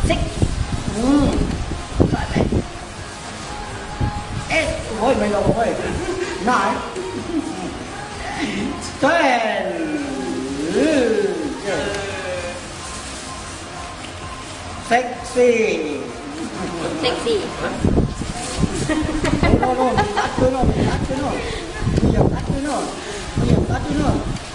Six. ອືມ ເອັດ. ໂອ້ຍ ໄມ່ລົງເວີຍ. Nine. Ten. Sexy. Sexy. No, no, no, ຕັດເລີຍ no, ຕັດເລີຍ no. ຢ່າຕັດເລີຍ no. ຢ່າຕັດເລີຍ no.